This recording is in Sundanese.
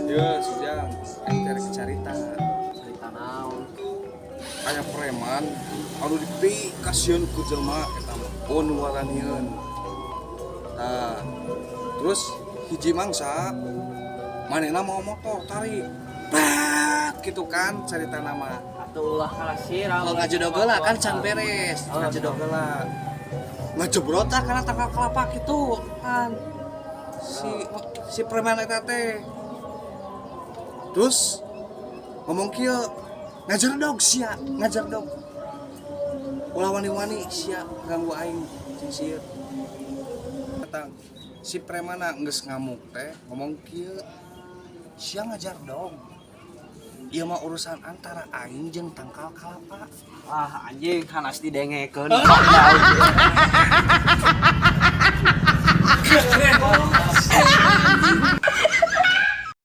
Ya, sejang. Aing teh rek carita. Cerita naon? Aya preman anu dipikasieun ku jelema eta mah. Oh, nu waranieun. Nah, terus hiji mangsa manehna mau motor tarik. Bat gitu kan carita nama. Atuh ulah kalah siram. Kalau ngajedog heula kan can beres, Oh, ngajedog heula. Ngajebrot tah kana tangkal kelapa gitu kan. Si si preman eta teh. Terus ngomong kieu, "Ngajedog sia, ngajedog. Ulah wani-wani sia ganggu aing jeung sieun." Eta si premana geus ngamuk teh ngomong kieu, "Sia ngajardog. Ieu mah urusan antara aing jeung tangkal kalapa." Ah, anjing hanas didengekeun.